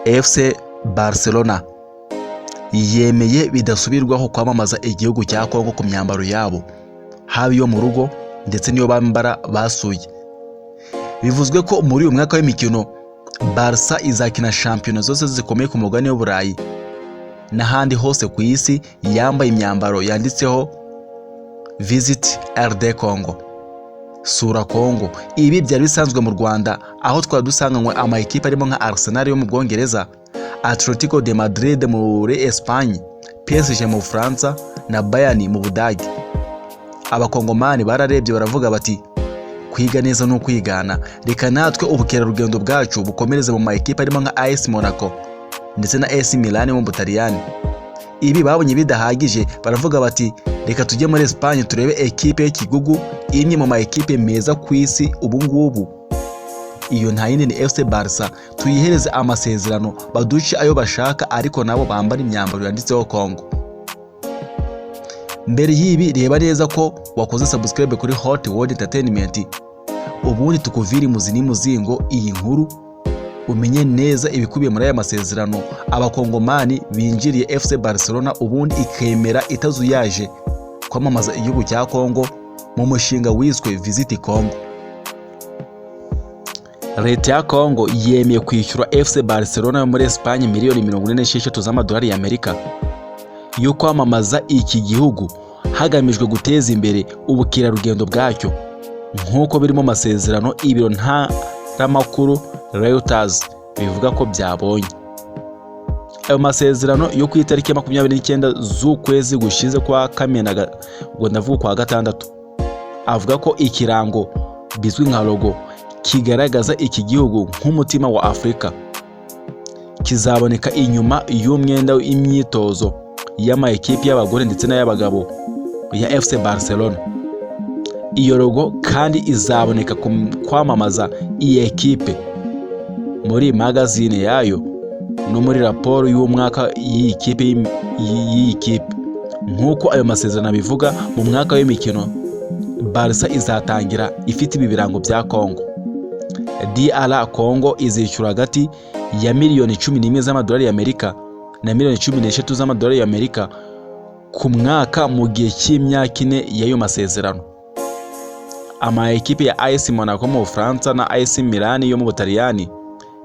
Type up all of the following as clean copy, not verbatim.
FC Barcelona yemeye bidasubirwaho kwamamaza igihugu cya Kongo ku myambaro yabo, haba iyo mu rugo ndetse n'iyo bambara basuye. Bivuzwe ko muri uyu mwaka w'imikino Barca izakina shampiyona zose zikomeye ku mugabane w'Uburayi n'ahandi hose ku isi yambaye imyambaro yanditseho "Visit RD Congo", sura Congo. Ibi byari bisanzwe mu Rwanda, aho twari dusanganywe ama ekipe arimo nka Arsenal yo mu Bwongereza, Atletico de Madrid muri Espagne, PSG mu Bufaransa na Bayern mu Budage. Abakongomani bararebye baravuga bati: "Kwiga neza ni ukwigana, reka natwe ubukerarugendo bwacu bukomereze mu ma ekipe arimo nka AS Monaco ndetse na AC Milan yo mu Butaliyani." Ibi babonye bidahagije, baravuga bati: "Reka tujye muri Espagne turebe ekipe y'ikigugu, imwe mu ma ekipe meza ku isi ubu ngubu." Iyo nta yindi ni FC Barca, tuyihereze amasezerano baduce ayo bashaka, ariko nabo bambara imyambaro yanditseho Congo. Mbere y'ibi, reba neza ko wakoze subscribe kuri Hot World Entertainment, ubundi tukuvire imuzi n'imuzingo iyi nkuru, umenye neza ibikubiye muri aya masezerano abakongomani binjiriye FC Barcelona, ubundi ikemera itazuyaje kwamamaza igihugu cya Congo mu mushinga wiswe Visit Congo. Leta ya Congo yemeye kwishyura FC Barcelona yo muri Espagne miliyoni 46 z'amadolari y'Amerika yo kwamamaza iki gihugu hagamijwe guteza imbere ubukerarugendo bwacyo, nk'uko biri mu masezerano ibiro ntaramakuru Reuters bivuga ko byabonye. Ayo masezerano yo ku itariki ya 29 z'ukwezi gushize kwa Kamena, ubwo ndavuga kwa gatandatu, avuga ko ikirango bizwi nka logo kigaragaza iki gihugu nk'umutima wa Afurika kizaboneka inyuma y'umwenda w'imyitozo y'ama ekipi y'abagore ndetse n'ay'abagabo ya FC Barcelona. Iyo logo kandi izaboneka ku kwamamaza iyi ekipe muri magazine yayo no muri raporo y'umwaka y'iyi kipe. Nk'uko ayo masezerano abivuga, mu mwaka w'imikino Barca izatangira ifite ibi birango bya Congo, DR Congo izishyura hagati ya miliyoni 11 z'amadolari y'Amerika na miliyoni 13 z'amadolari y'Amerika ku mwaka mu gihe cy'imyaka 4 y'ayo masezerano. Ama ekipe ya AS Monaco mu Bufaransa na AS Milan yo mu Butaliyani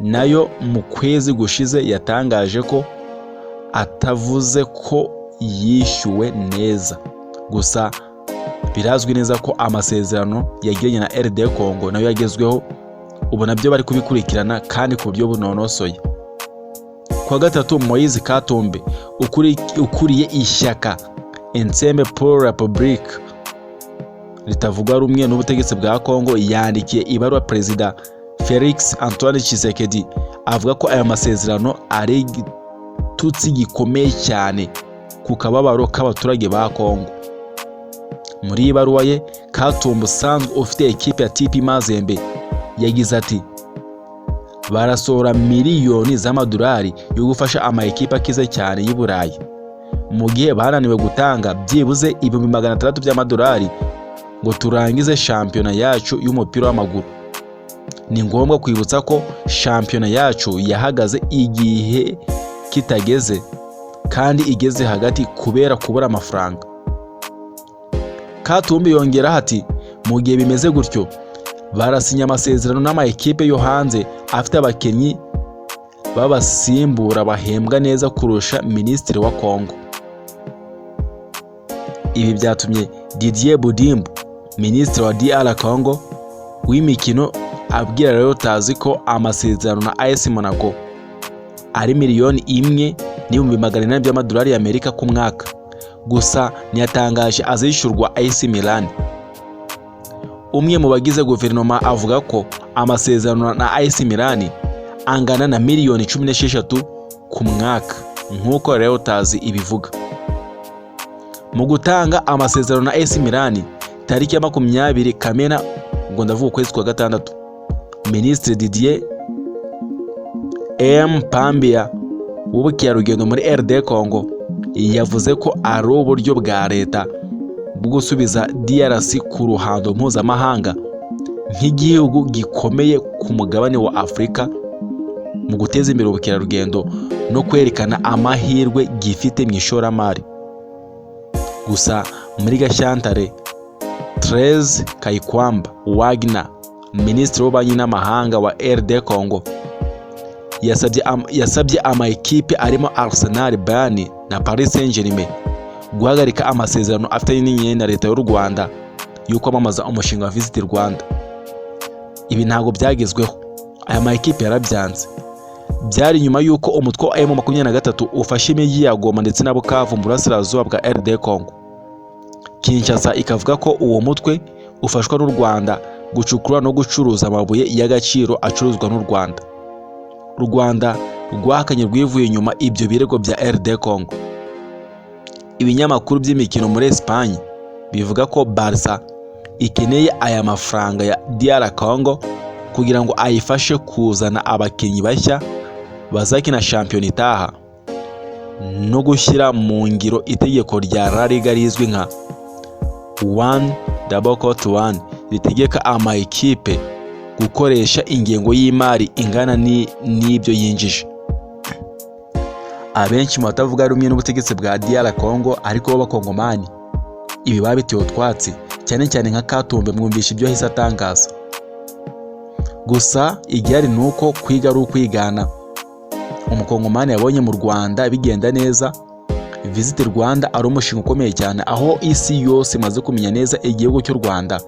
nayo mu kwezi gushize yatangaje ko atavuze ko yishyuwe neza. Gusa birazwi neza ko amasezerano yagiranye na RD Congo nayo yagezweho, ubu nabyo bari kubikurikirana kandi ku buryo bunonosoye. Kuwa gatatu, Moise Katumbi ukuriye ishyaka Ensemble pour la République ritavuga rumwe n'ubutegetsi bwa Congo yandikiye ibaruwa Perezida Felix Antoine Tshisekedi, avuga ko aya masezerano ari igitutsi gikomeye cyane ku kababaro k'abaturage ba Congo. Muri iyi baruwa ye, Katumbi usanzwe ufite ekipe ya TP Mazembe yagize ati: "Barasohora miliyoni z'amadolari yo gufasha ama ekipe akize cyane y'i Burayi, mu gihe bananiwe gutanga byibuze 600,000 by'amadolari ngo turangize shampiyona yacu y'umupira w'amaguru. Ni ngombwa kwibutsa ko shampiyona yacu yahagaze igihe kitageze kandi igeze hagati kubera kubura amafaranga." Katumbi yongeraho ati: "Mu gihe bimeze gutyo, barasinya amasezerano n'ama ekipe yo hanze afite abakinnyi b'abasimbura bahembwa neza kurusha minisitiri wa Congo." Ibi byatumye Didier Budimbu, minisitiri wa DR Congo w'imikino, abwira Reuters ko amasezerano na AS Monaco ari miliyoni 1,800,000 by'amadolari y'Amerika ku mwaka. Gusa ntiyatangaje azishyurwa AC Milan. Umwe mu bagize guverinoma avuga ko amasezerano na AC Milan angana na miliyoni 16 ku mwaka, nk'uko Reuters ibivuga. Mu gutanga amasezerano na AC Milan tariki ya 20 Kamena, ngo ndavuga ukwezi kwa gatandatu, Minisitiri Didier M Pambia w'ubukerarugendo muri RD Congo yavuze ko ari uburyo bwa leta bwo gusubiza DRC ku ruhando mpuzamahanga nk'igihugu gikomeye ku mugabane wa Afurika. mu guteza imbere ubukerarugendo no kwerekana amahirwe gifite mu ishoramari. Gusa muri Gashyantare, Therese Kayikwamba Wagner, Minisitiri w'Ububanyi n'Amahanga wa RD Congo, yasabye ama ekipe arimo Arsenal, Bayern na Paris Saint-Germain guhagarika amasezerano afitanye na leta y'u Rwanda yo kwamamaza umushinga wa Visit Rwanda. Ibi ntabwo byagezweho, aya ma ekipe yarabyanze. Byari nyuma y'uko umutwe wa M23 ufashe imijyi ya Goma ndetse na Bukavu mu burasirazuba bwa RD Congo. Kinshasa ikavuga ko uwo mutwe ufashwa n'u Rwanda gucukura no gucuruza amabuye y'agaciro acuruzwa n'u Rwanda. U Rwanda rwahakanye rwivuye inyuma ibyo birego bya RD Congo. Ibinyamakuru by'imikino muri Espagne bivuga ko Barca ikeneye aya mafaranga ya DR Congo kugira ngo ayifashe kuzana abakinnyi bashya bazakina shampiyona itaha no gushyira mu ngiro itegeko rya La Liga rizwi nka 1.1 ritegeka ama ekipe gukoresha ingengo y'imari ingana n'ibyo yinjije. Abenshi mu batavuga rumwe n'ubutegetsi bwa DR Congo ariko b'abakongomani ibi babitewe utwatsi, cyane cyane nka Katumbi, mwumvisha ibyo yahise atangaza. Gusa igihari ni uko kwiga ari ukwigana. Umukongomani yabonye mu Rwanda bigenda neza, Visit Rwanda ari umushinga ukomeye cyane, aho isi yose imaze kumenya neza igihugu cy'u Rwanda,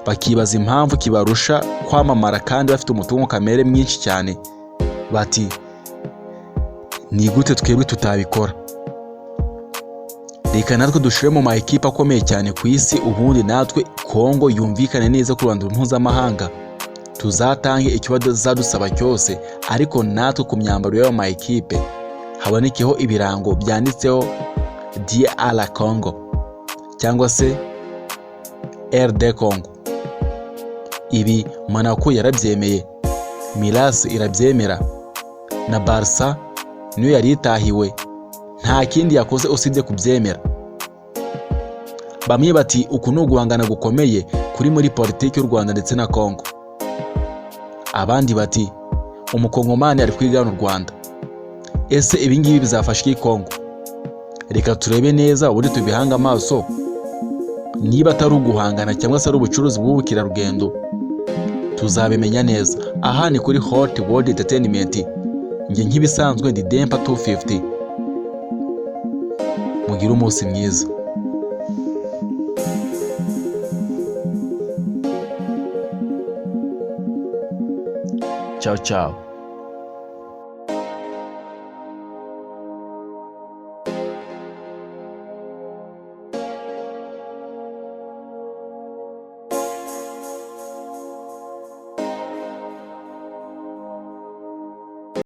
bakibaza impamvu kibarusha kwamamara kandi bafite umutungo kamere mwinshi cyane. Bati ni gute twebwe tutabikora? Reka natwe dushire mu ma ekipe akomeye cyane ku isi, ubundi natwe Kongo yumvikane neza ku ruhando mpuzamahanga. Tuzatange icyo bazadusaba cyose, ariko natwe ku myambaro y'ayo ma ekipe habonekeho ibirango byanditseho DR Congo cyangwa se RD Congo. Ibi Monaco yarabyemeye, Milan irabyemera, na Barca niyo yari itahiwe, nta kindi yakoze usibye kubyemera. Bamwe bati uku ni uguhangana gukomeye kuri muri politiki y'u Rwanda ndetse na Congo. Abandi bati umukongomani ari kwigana u Rwanda. Ese ibi ngibi bizafasha iki Congo? Reka turebe neza ubundi tubihanga amaso. Niba atari uguhangana cyangwa se ari ubucuruzi bw'ubukerarugendo, tuzabimenya neza. Aha ni kuri Hot World Entertainment. Njye nk'ibisanzwe ndi Dempa 250. Mugire umunsi mwiza. Ciao ciao.